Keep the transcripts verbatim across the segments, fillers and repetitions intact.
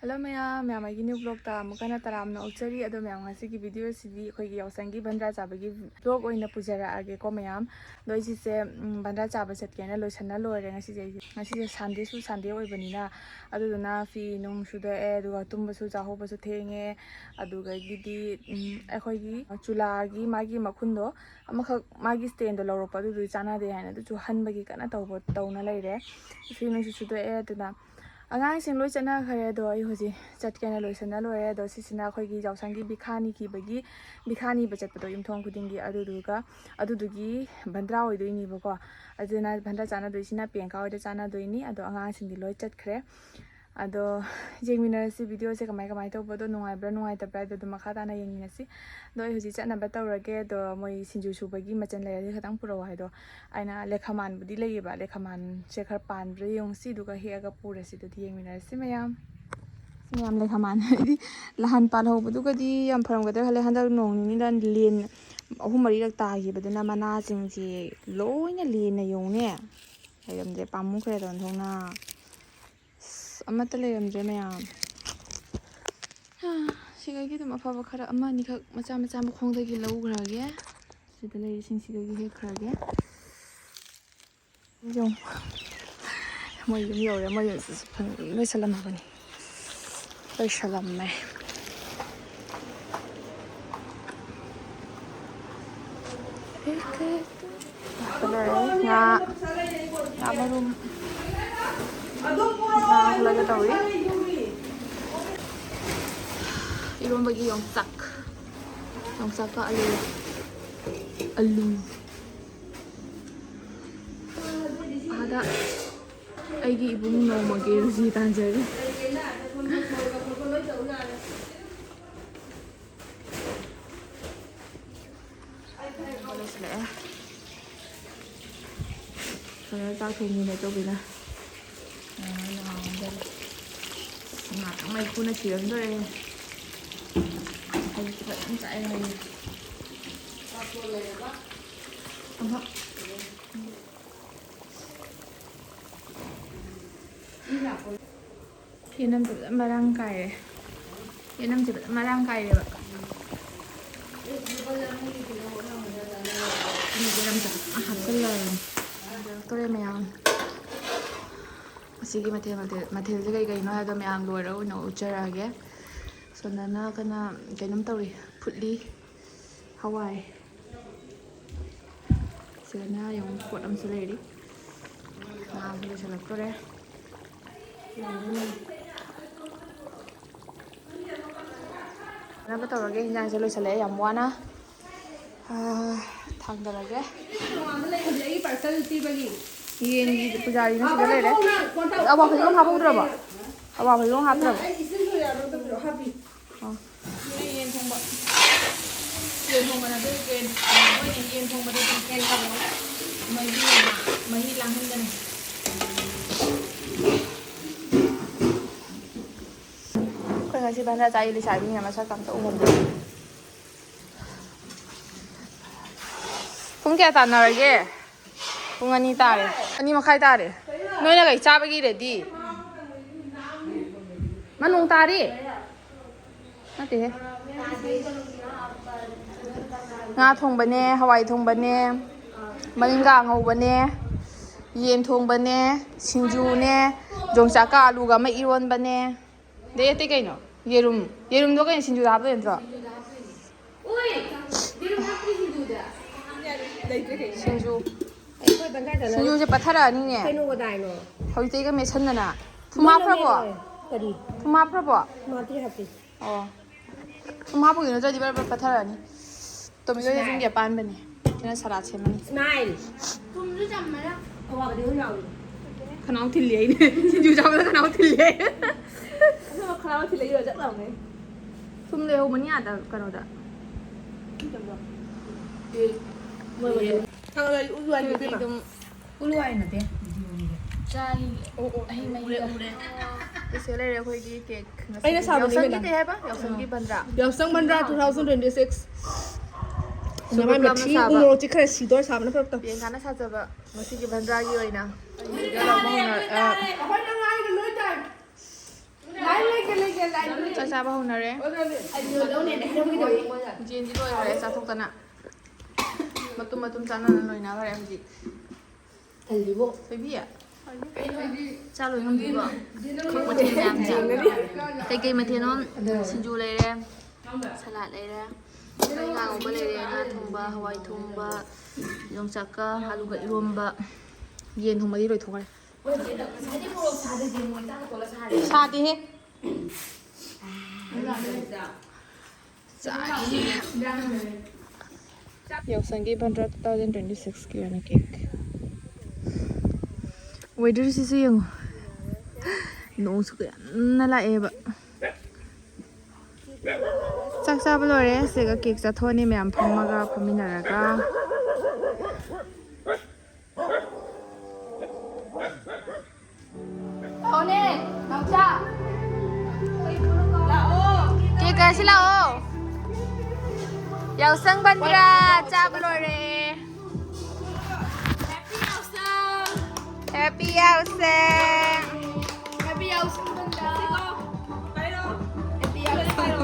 Hello ꯃꯌꯥꯝ, ꯃꯌꯥꯝ ꯑꯩꯒꯤ new vlogꯇ ꯑꯃꯨꯛ ꯍꯟꯅ ꯇꯔꯥꯝꯅ ꯑꯣꯛꯆꯔꯤ꯫ ꯑꯗꯣ ꯃꯌꯥꯝ, ꯉꯁꯤꯒꯤ video ꯑꯁꯤꯗꯤ ꯑꯩꯈꯣꯏꯒꯤ ꯌꯥꯎꯁꯪꯒꯤ ꯚꯟꯗ꯭ꯔꯥ ꯆꯥꯕꯒꯤ vlog ꯑꯣꯏꯅ ꯄꯨꯖꯔꯛꯑꯒꯦꯀꯣ ꯃꯌꯥꯝ꯫ ꯑꯗꯣ ꯑꯩꯁꯤꯁꯦ, ꯎꯝ, ꯚꯟꯗ꯭ꯔꯥ ꯆꯥꯕ ꯆꯠꯀꯦꯅ ꯂꯣꯏꯁꯟꯅ ꯂꯣꯏꯔꯦ ꯉꯁꯤꯁꯦ꯫ ꯑꯩꯁꯦ ꯉꯁꯤꯁꯦ Sundayꯁꯨ Sunday ꯑꯣꯏꯕꯅꯤꯅ, ꯑꯗꯨꯗꯨꯅ ꯐꯤ ꯅꯨꯡ ꯁꯨꯗꯣꯛꯑꯦ, ꯑꯗꯨꯒ ꯇꯨꯝꯕꯁꯨ ꯆꯥꯍꯧꯕꯁꯨ ꯊꯦꯡꯉꯦ꯫ ꯑꯗꯨꯗꯒꯤꯗꯤ, ꯎꯝ, ꯑꯩꯈꯣꯏꯒꯤ ꯆꯨꯂꯥꯒꯤ ꯃꯥꯒꯤ ꯃꯈꯨꯟꯗꯣ ꯑꯃꯈꯛ ꯃꯥꯒꯤ standꯗꯣ ꯂꯧꯔꯛꯄ, ꯑꯗꯨꯗꯨꯒꯤ ꯆꯥꯟꯅꯗꯦ ꯍꯥꯏꯅ ꯑꯗꯨꯁꯨ ꯍꯟꯕꯒꯤ ꯀꯟꯅ ꯇꯧꯕ, ꯇꯧꯅ ꯂꯩꯔꯦ꯫ ꯐꯤ ꯅꯨꯡꯁꯨ ꯁꯨꯗꯣꯛꯑꯦ꯫ ꯑꯗꯨꯅ ꯑꯉꯥꯡꯁꯤꯡ ꯂꯣꯏ ꯆꯠꯅꯈ꯭ꯔꯦ꯫ ꯑꯗꯣ ꯑꯩ ꯍꯧꯖꯤꯛ ꯆꯠꯀꯦꯅ ꯂꯣꯏꯁꯟꯅ ꯂꯣꯏꯔꯦ꯫ ꯑꯗꯣ ꯁꯤꯁꯤꯅ ꯑꯩꯈꯣꯏꯒꯤ ꯌꯥꯎꯁꯪꯒꯤ ꯚꯤꯈꯥ ꯅꯤꯈꯤꯕꯒꯤ, ꯚꯤꯈꯥ ꯅꯤꯕ ꯆꯠꯄꯗꯣ ꯌꯨꯝꯊꯣꯡ ꯈꯨꯗꯤꯡꯒꯤ, ꯑꯗꯨꯗꯨꯒ ꯑꯗꯨꯗꯨꯒꯤ ꯚꯟꯗ꯭ꯔꯥ ꯑꯣꯏꯗꯣꯏꯅꯦꯕꯀꯣ꯫ ꯑꯗꯨꯅ ꯚꯟꯗ꯭ꯔꯥ ꯆꯥꯟꯅꯗꯣꯏꯁꯤꯅ ꯄ꯭ꯔꯤꯌꯥꯡꯀꯥ ꯍꯣꯏꯗ ꯆꯥꯟꯅꯗꯣꯏꯅꯤ꯫ ꯑꯗꯣ ꯑꯉꯥꯡꯁꯤꯡꯗꯤ ꯂꯣꯏ ꯆꯠꯈ꯭ꯔꯦ꯫ ꯑꯗꯣ ꯌꯦꯡꯃꯤꯟꯅꯔꯁꯤ videoꯁꯦ ꯀꯃꯥꯏ ꯀꯃꯥꯏ ꯇꯧꯕꯗꯣ, ꯅꯨꯡꯉꯥꯏꯕ꯭ꯔꯥ ꯅꯨꯡꯉꯥꯏꯇꯕ꯭ꯔꯥ ꯍꯥꯏꯗꯣ ꯑꯗꯨꯝ ꯃꯈꯥ ꯇꯥꯅ ꯌꯦꯡꯃꯤꯟꯅꯁꯤ꯫ ꯑꯗꯣ ꯑꯩ ꯍꯧꯖꯤꯛ ꯆꯠꯅꯕ ꯇꯧꯔꯒꯦ꯫ ꯑꯗꯣ ꯃꯣꯏ ꯁꯤꯡꯖꯨ ꯁꯨꯕꯒꯤ ꯃꯆꯜ ꯂꯩꯔꯗꯤ ꯈꯤꯇꯪ ꯄꯨꯔꯛꯑꯣ ꯍꯥꯏꯗꯣ, ꯑꯩꯅ ꯂꯦꯈꯥꯃꯥꯟꯕꯨꯗꯤ ꯂꯩꯌꯦꯕ, ꯂꯦꯈꯥꯃꯥꯟꯁꯦ ꯈꯔ ꯄꯥꯟꯕ꯭ꯔꯥ ꯌꯦꯡꯉꯨꯁꯤ, ꯑꯗꯨꯒ ꯍꯦꯛꯑꯒ ꯄꯨꯔꯁꯤ꯫ ꯑꯗꯨꯗꯤ ꯌꯦꯡꯃꯤꯟꯅꯔꯁꯤ ꯃꯌꯥꯝ꯫ ꯃꯌꯥꯝ ꯂꯦꯈꯥꯃꯥꯟ ꯍꯥꯏꯗꯤ ꯂꯍꯥꯟ ꯄꯥꯜꯍꯧꯕꯗꯨꯒꯗꯤ ꯌꯥꯝ ꯐꯔꯝꯒꯗ꯭ꯔꯥ ꯈꯜꯂꯦ꯫ ꯍꯟꯗꯛ ꯅꯣꯡ ꯅꯤꯅꯤꯗ ꯂꯦꯟ ꯑꯍꯨꯝ ꯃꯔꯤꯔꯛ ꯇꯥꯈꯤꯕꯗꯨꯅ ꯃꯅꯥꯁꯤꯡꯁꯦ ꯂꯣꯏꯅ ꯂꯦꯟꯅ ꯌꯦꯡꯉꯨꯅꯦ꯫ ꯂꯩꯔꯝꯗ꯭ꯔꯦ, ꯄꯥꯝꯃꯨꯈ꯭ꯔꯦꯗ ꯑꯣꯟꯊꯣꯛꯅ꯫ ꯑꯁ, ꯑꯃꯠꯇ ꯂꯩꯔꯝꯗ꯭ꯔꯦ ꯃꯌꯥꯝ꯫ ꯍꯥ, ꯁꯤꯗꯒꯤ ꯑꯗꯨꯝ ꯑꯐꯕ ꯈꯔ ꯑꯃ ꯑꯅꯤꯈꯛ ꯃꯆꯥ ꯃꯆꯥ ꯃꯈꯣꯡꯗꯒꯤ ꯂꯧꯈ꯭ꯔꯒꯦ꯫ ꯁꯤꯗ ꯂꯩꯔꯤꯁꯤꯡꯁꯤꯗꯒꯤ ꯍꯦꯛꯈ꯭ꯔꯒꯦ꯫ ꯌꯦꯡꯉꯨ꯫ ꯃꯣꯏ ꯌꯨꯝ ꯌꯧꯔꯦ꯫ ꯃꯣꯏ ꯌꯨꯝꯁꯤꯁꯨ ꯐꯖꯅ ꯂꯣꯏꯁꯜꯂꯝꯃꯕꯅꯤ꯫ ꯂꯣꯏꯁꯜꯂꯝꯃꯦ꯫ ꯂꯣꯏꯔꯦ꯫ ꯉꯥ, ꯉꯥ ꯃꯔꯨꯝ, ꯉꯥ ꯍꯨꯜꯂꯒꯦ ꯇꯧꯔꯤ꯫ ꯏꯔꯣꯝꯕꯒꯤ ꯌꯣꯡꯆꯥꯛ, ꯌꯣꯡꯆꯥꯛꯀ ꯑꯂꯨ, ꯑꯂꯨ꯫ ꯑꯥꯗ ꯑꯩꯒꯤ ꯏꯕꯨꯡ ꯅꯣꯡꯃꯒꯤ ꯔꯨꯖꯤ ꯇꯥꯟꯖꯔꯤ꯫ ꯂꯣꯏꯁꯤꯜꯂꯛꯑꯦ꯫ ꯐꯖꯅ ꯆꯥꯛ ꯊꯣꯡꯉꯤꯅꯦ ꯑꯆꯧꯕꯤꯅ꯫ ꯉꯥ ꯊꯥꯡ ꯃꯩꯈꯨꯅ ꯁꯤꯔꯝꯗꯣꯔꯦ꯫ ꯑꯩꯁꯨ ꯐꯖꯅ ꯆꯥꯛꯑꯦ ꯉꯥꯏ꯫ ꯑꯃ꯫ ꯌꯦꯅꯝꯁꯦ ꯐꯖꯅ ꯃꯔꯥꯡ ꯀꯥꯏꯔꯦ꯫ ꯌꯦꯅꯝꯁꯦ ꯐꯖꯅ ꯃꯔꯥꯡ ꯀꯥꯏꯔꯦꯕ꯫ ꯑꯗꯨꯒꯤ ꯌꯦꯅꯝꯁꯦ ꯐꯖꯅ ꯍꯥꯞꯆꯜꯂꯕꯅꯤ꯫ ꯂꯣꯏꯔꯛꯇꯣꯔꯦ ꯃꯌꯥꯝ꯫ ꯑꯁꯤꯒꯤ ꯃꯊꯦꯜ, ꯃꯊꯦꯜ, ꯃꯊꯦꯜꯁꯦ ꯀꯩ ꯀꯩꯅꯣ ꯍꯥꯏꯕꯗꯣ ꯃꯌꯥꯝ ꯂꯣꯏꯔꯒ ꯑꯣꯏꯅ ꯎꯠꯆꯔꯛꯑꯒꯦ꯫ ꯁꯣꯝꯗꯅ ꯀꯟꯅ ꯀꯩꯅꯣꯝ ꯇꯧꯔꯤ, ꯐꯨꯠꯂꯤ꯫ ꯍꯋꯥꯏ꯫ ꯁꯤꯗꯅ ꯌꯦꯡꯉꯨ, ꯄꯣꯠ ꯑꯃꯁꯨ ꯂꯩꯔꯤ꯫ ꯉꯥꯁꯨ ꯂꯣꯏꯁꯤꯜꯂꯛꯇꯣꯔꯦ꯫ ꯐꯅꯕ ꯇꯧꯔꯒꯦ, ꯍꯤꯟꯖꯥꯡꯁꯦ ꯂꯣꯏꯁꯤꯜꯂꯛꯑꯦ ꯌꯥꯝ ꯋꯥꯅ꯫ ꯑꯥ, ꯊꯥꯡꯗꯔꯒꯦ꯫ ꯇꯣꯉꯥꯟꯕ ꯂꯩ ꯍꯧꯖꯤꯛ ꯑꯩꯒꯤ ꯄꯥꯔꯁꯦꯜ ꯄꯤꯕꯒꯤ꯫ ꯌꯦꯟꯒꯤ ꯄꯨꯖꯥꯔꯤꯅ ꯁꯤꯗ ꯂꯩꯔꯦ꯫ ꯐꯗꯤꯒꯣꯝ ꯍꯥꯞꯍꯧꯗ꯭ꯔꯕꯣ? ꯑꯋꯥ ꯐꯗꯤꯒꯣꯝ ꯍꯥꯞꯄꯤ꯫ ꯑꯣ꯫ ꯌꯦꯟ ꯊꯣꯡꯕ꯫ ꯌꯦꯟ ꯊꯣꯡꯕ ꯅꯠꯇꯦ, ꯌꯦꯟ, ꯃꯣꯏꯅ ꯌꯦꯟ ꯊꯣꯡꯕꯗ ꯌꯦꯟ ꯊꯣꯡꯕ꯫ ꯃꯍꯤ, ꯃꯍꯤ ꯂꯥꯡꯍꯟꯒꯅꯨ꯫ ꯑꯩꯈꯣꯏ ꯉꯁꯤ ꯚꯟꯗꯥ ꯆꯥꯏ, ꯂꯩꯁꯥꯕꯤꯅ ꯃꯁꯛ ꯑꯝꯇ ꯎꯍꯟꯗꯦ꯫ ꯄꯨꯡ ꯀꯌꯥ ꯇꯥꯟꯅꯔꯒꯦ? ꯄꯨꯡ ꯑꯅꯤ ꯇꯥꯔꯦ꯫ ꯑꯅꯤ ꯃꯈꯥꯏ ꯇꯥꯔꯦ꯫ ꯅꯣꯏꯅ ꯀꯩ ꯆꯥꯕꯒꯤ ꯔꯦꯗꯤ? ꯃꯥ ꯅꯣꯡ ꯇꯥꯔꯤ? ꯅꯠꯇꯦꯍꯦ꯫ ꯉꯥ ꯊꯣꯡꯕꯅꯦ, ꯍꯋꯥꯏ ꯊꯣꯡꯕꯅꯦ, ꯃꯔꯤꯡꯒꯥ ꯉꯧꯕꯅꯦ, ꯌꯦꯟ ꯊꯣꯡꯕꯅꯦ, ꯁꯤꯡꯖꯨꯅꯦ, ꯌꯣꯡꯆꯥꯛꯀ ꯑꯂꯨꯒ ꯑꯃ ꯏꯔꯣꯟꯕꯅꯦ꯫ ꯑꯗꯩ ꯑꯇꯩ ꯀꯩꯅꯣ? ꯌꯦꯔꯨꯝ꯫ ꯌꯦꯔꯨꯝꯗꯣ ꯀꯩꯅꯣ, ꯁꯤꯡꯖꯨꯗ ꯍꯥꯞꯇꯣꯏ ꯅꯠꯇ꯭ꯔꯣ? ꯁꯤꯡꯖꯨ꯫ ꯁꯤꯡꯖꯨꯁꯦ ꯄꯠꯊꯔꯛꯑꯅꯤꯅꯦ꯫ ꯀꯩꯅꯣ ꯀꯗꯥꯏꯅꯣ? ꯍꯧꯖꯤꯛꯇꯩꯒ ꯃꯦꯠꯁꯟꯗꯅ꯫ ꯊꯨꯝ ꯃꯣꯏꯅ ꯍꯥꯞꯈ꯭ꯔꯕꯣ? ꯃꯦꯠꯂꯣꯏ꯫ ꯀꯔꯤ? ꯊꯨꯝ ꯍꯥꯞꯈ꯭ꯔꯕꯣ? ꯃꯥꯗꯤ ꯍꯥꯞꯄꯤ꯫ ꯑꯣ꯫ ꯊꯨꯝ ꯍꯥꯞꯄꯒꯤ ꯅꯠꯇ꯭ꯔꯗꯤ ꯕꯔ ꯕꯔ ꯄꯠꯊꯔꯛꯑꯅꯤ꯫ ꯇꯣꯃꯦꯇꯣꯁꯦ ꯏꯁꯃꯥꯏꯜ꯫ ꯌꯨꯝꯒꯤ ꯑꯄꯥꯟꯕꯅꯦ꯫ ꯁꯤꯅ ꯁꯂꯥꯗ ꯁꯦꯝꯃꯅꯤ꯫ ꯏꯁꯃꯥꯏꯜ꯫ ꯊꯨꯝꯁꯨ ꯆꯝꯃꯅ꯫ ꯑꯋꯥꯕꯗꯤ ꯑꯗꯨꯝ ꯌꯥꯎꯏ꯫ ꯈꯅꯥꯎ ꯊꯤꯜꯂꯤ ꯍꯥꯏꯅꯦ꯫ ꯁꯤꯡꯖꯨ ꯆꯥꯕꯗ ꯈꯅꯥꯎ ꯊꯤꯜꯂꯤ ꯍꯥꯏ꯫ ꯑꯗꯨꯒ ꯈꯅꯥꯎ ꯊꯤꯜꯂ ꯏꯔꯣ ꯆꯠ ꯂꯥꯎꯅꯦ꯫ ꯊꯨꯝ ꯂꯩꯍꯧꯕꯅꯤ ꯑꯥꯗ ꯀꯩꯅꯣꯗ꯫ ꯊꯨꯝ ꯆꯝꯕ꯭ꯔꯣ? ꯑꯦ, ꯃꯣꯏ ꯃꯣꯏ꯫ ꯊꯥꯡꯒꯠꯂꯗꯤ ꯎꯠꯂꯨ ꯍꯥꯏꯅꯤ ꯁꯤꯗꯤ ꯏꯕꯦꯝꯃ꯫ ꯑꯗꯨꯝ ꯎꯠꯂꯨ ꯍꯥꯏ ꯅꯠꯇꯦ꯫ ꯆꯥꯏ꯫ ꯑꯣ, ꯑꯣ, ꯑꯍꯩ ꯃꯍꯤ ꯎꯔꯦ, ꯎꯔꯦ꯫ ꯁꯤꯗ ꯂꯩꯔꯦ ꯑꯩꯈꯣꯏꯒꯤ ꯀꯦꯛ꯫ ꯉꯁꯤꯒꯤ ꯑꯩꯅ ꯁꯥꯕꯅꯤ ꯌꯥꯎꯁꯪꯒꯤ ꯏꯕꯦꯝꯃ꯫ ꯀꯩ ꯍꯥꯏꯕ? ꯌꯥꯎꯁꯪꯒꯤ ꯕꯟꯗ꯭ꯔꯥ꯫ ꯌꯥꯎꯁꯪ Bandra two thousand twenty six꯫ ꯁꯨꯝꯕ ꯅꯃꯥꯏ ꯄꯨꯂꯞꯅ ꯃꯊꯤ ꯁꯥꯕ꯫ ꯎꯃꯣꯔꯣꯛꯁꯤ ꯈꯔ ꯁꯤꯗꯣꯔ ꯁꯥꯕꯅ ꯐꯔꯛꯇ꯫ ꯄ꯭ꯔꯤꯌꯥꯡꯀꯥꯅ ꯁꯥꯖꯕ ꯉꯁꯤꯒꯤ ꯕꯟꯗ꯭ꯔꯥꯒꯤ ꯑꯣꯏꯅ꯫ ꯑꯩꯈꯣꯏꯅ ꯉꯥꯏꯔꯤꯕ ꯂꯣꯏ ꯇꯥꯏ꯫ ꯆꯥꯛ ꯆꯥꯕ ꯍꯧꯅꯔꯦ꯫ ꯖꯦꯟꯗꯤ ꯂꯣꯏꯈꯔꯦ ꯆꯥꯊꯣꯛꯇꯅ꯫ ꯃꯇꯨꯝ ꯃꯇꯨꯝ ꯆꯥꯅꯅ ꯂꯣꯏꯅꯈꯔꯦ ꯍꯧꯖꯤꯛ꯫ ꯊꯣꯏꯕꯤ꯫ ꯆꯥ ꯂꯣꯏ ꯉꯝꯗ꯭ꯔꯤꯕꯣ? ꯃꯊꯦꯜ ꯃꯌꯥꯝꯁꯦ꯫ ꯀꯩꯀꯩ ꯃꯊꯦꯜꯅꯣ? ꯁꯤꯡꯖꯨ ꯂꯩꯔꯦ, ꯁꯂꯥꯗ ꯂꯩꯔꯦ, ꯉꯥ ꯉꯧꯕ ꯂꯩꯔꯦ, ꯉꯥ ꯊꯣꯡꯕ, ꯍꯋꯥꯏ ꯊꯣꯡꯕ, ꯌꯣꯡꯆꯥꯛꯀ ꯑꯂꯨꯒ ꯏꯔꯣꯝꯕ, ꯌꯦꯟ ꯊꯣꯡꯕꯗꯤ ꯂꯣꯏꯊꯣꯛꯈ꯭ꯔꯦ꯫ ꯁꯥꯗꯦꯍꯦ꯫ ꯆꯥꯒꯦ꯫ ꯌꯥꯎꯁꯪꯒꯤ Bandra two thousand twenty six ꯀꯤ ꯑꯣꯏꯅ cake꯫ Weather ꯁꯤꯁꯨ ꯌꯦꯡꯉꯨ꯫ ꯅꯣꯡꯁꯨ ꯀꯟꯅ ꯂꯥꯛꯑꯦꯕ꯫ ꯆꯥꯛ ꯆꯥꯕ ꯂꯣꯏꯔꯦ꯫ ꯁꯤꯒ cake ꯆꯥꯊꯣꯛꯑꯅꯤ ꯃꯌꯥꯝ ꯐꯝꯃꯒ, ꯐꯝꯃꯤꯟꯅꯔꯒ꯫ ꯂꯥꯛꯑꯣꯅꯦ, ꯅꯥꯎꯆꯥ꯫ ꯂꯥꯛꯑꯣ꯫ Cake ꯀꯛꯁꯤ ꯂꯥꯛꯑꯣ꯫ ꯌꯥꯎꯁꯪ ꯕꯟꯗ꯭ꯔꯥ ꯆꯥꯕ ꯂꯣꯏꯔꯦ꯫ Happy ꯌꯥꯎꯁꯪ꯫ Happy ꯌꯥꯎꯁꯪ꯫ Happy ꯌꯥꯎꯁꯪ ꯕꯟꯗ꯭ꯔꯥ꯫ ꯄꯥꯏꯔꯣ꯫ Happy ꯌꯥꯎꯁꯪ꯫ ꯄꯥꯏꯔꯣ꯫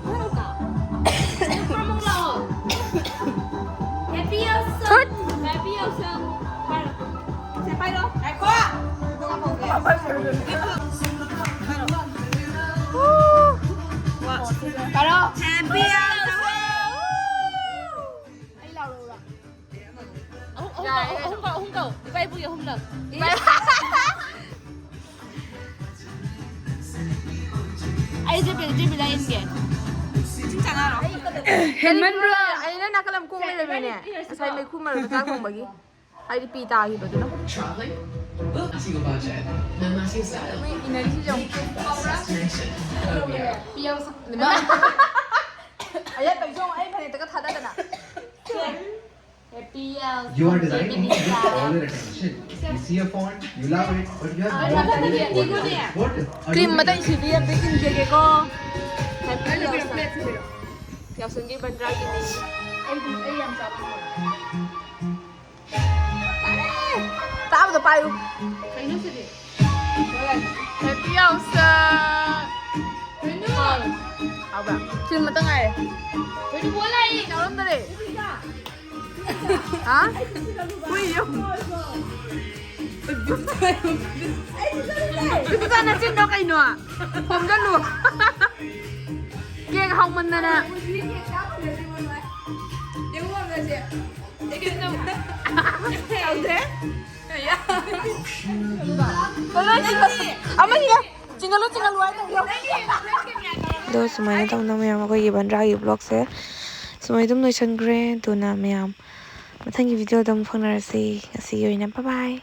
ꯄꯥꯏꯔꯣ꯫ Happy ꯌꯥꯎꯁꯪ꯫ ꯊꯨꯠ꯫ Happy ꯌꯥꯎꯁꯪ꯫ ꯄꯥꯏꯔꯣ꯫ ꯁꯦ ꯄꯥꯏꯔꯣ꯫ ꯉꯥꯏꯈꯣ꯫ ꯄꯥꯏꯔꯣ꯫ Happy ꯌꯥꯎꯁꯪ꯫ ꯑꯩ ꯂꯥꯎꯔꯛꯎꯔꯣ? ꯑꯍꯨꯝ, ꯑꯍꯨꯝ ꯀꯧ, ꯑꯍꯨꯝ ꯀꯧ, ꯑꯍꯨꯝ ꯀꯧ꯫ ꯏꯄꯥ ꯏꯄꯨꯒꯤ ꯑꯍꯨꯝꯂꯛ꯫ ꯑꯩꯁꯦ ꯄꯦꯟꯇ꯭ꯔꯤ ꯕꯤꯂꯥ ꯏꯟꯒꯦ꯫ ꯏꯁꯤꯡ ꯆꯥꯅꯔꯣ꯫ ꯍꯦꯟꯃꯟꯗ꯭ꯔꯣ? ꯑꯩꯅ ꯅꯥꯀꯜ ꯑꯃ ꯀꯣꯡ ꯂꯩꯔꯝꯃꯤꯅꯦ꯫ ꯉꯁꯥꯏ ꯃꯩꯈꯨ ꯃꯔꯛꯇ ꯆꯥꯛ ꯊꯣꯡꯕꯒꯤ꯫ ꯍꯥꯏꯗꯤ ꯄꯤ ꯇꯥꯈꯤꯕꯗꯨꯅ꯫ Traveling? Book Asigo Budget. Membership style. ꯃꯣꯏ ꯏꯅꯔꯖꯤꯁꯦ ꯌꯦꯡꯉꯨ꯫ Destination. Oh, yeah. ꯄꯤ ꯌꯥꯎꯁꯪ꯫ ꯑꯌꯥ, ꯀꯩꯁꯨ ꯑꯩ ꯐꯅꯦꯛꯇꯒ ꯊꯥꯗꯗꯅ꯫ Happy ꯌꯥꯎꯁꯪ꯫ You are designing all your attention. You see a font, you love it, but you have no idea what is it. What is it? Cream ꯃꯇꯩ ꯁꯤꯗꯤ ꯑꯝꯇ ꯏꯟꯖꯒꯦꯀꯣ꯫ Happy ꯌꯥꯎꯁꯪ꯫ ꯌꯥꯎꯁꯪꯒꯤ ꯕꯟꯗ꯭ꯔꯥꯒꯤꯅꯤ꯫ ꯑꯩ ꯌꯥꯝ ꯆꯥꯕ ꯉꯝꯃꯣꯏ꯫ ꯇꯥꯕꯗ ꯄꯥꯏꯌꯨ꯫ ꯀꯩꯅꯣ ꯁꯤꯗꯤ? Happy ꯍꯥꯎꯕ꯭ꯔꯥ? ꯁꯤ ꯑꯃꯇ ꯉꯥꯏꯔꯦ꯫ ꯌꯥꯎꯔꯝꯗꯔꯦ꯫ ꯍꯥ? ꯍꯨꯏ ꯌꯥꯝ-, ꯏꯕꯨꯆꯥ, ꯅꯆꯤꯟꯗꯣ ꯀꯩꯅꯣ? ꯈꯣꯝꯖꯜꯂꯨ꯫ ꯀꯦꯛ ꯍꯥꯎꯃꯟꯗꯅ꯫ ꯇꯧꯗꯦ? ꯑꯃꯅꯤ ꯆꯤꯡꯍꯜꯂꯨ, ꯆꯤꯡꯍꯜꯂꯨ ꯍꯥꯏ ꯇꯧꯕꯤꯌꯣ꯫ ꯑꯗꯣ ꯁꯨꯃꯥꯏꯅ ꯇꯧꯅ ꯃꯌꯥꯝ ꯑꯩꯈꯣꯏꯒꯤ ꯕꯟꯗ꯭ꯔꯥꯒꯤ vlogꯁꯦ ꯁꯨꯃꯥꯏꯅ ꯑꯗꯨꯝ ꯂꯣꯏꯁꯟꯈ꯭ꯔꯦ꯫ ꯑꯗꯨꯅ ꯃꯌꯥꯝ ꯃꯊꯪꯒꯤ videoꯗ ꯑꯃꯨꯛ ꯐꯪꯅꯔꯁꯤ꯫ ꯉꯁꯤꯒꯤ ꯑꯣꯏꯅ bye bye꯫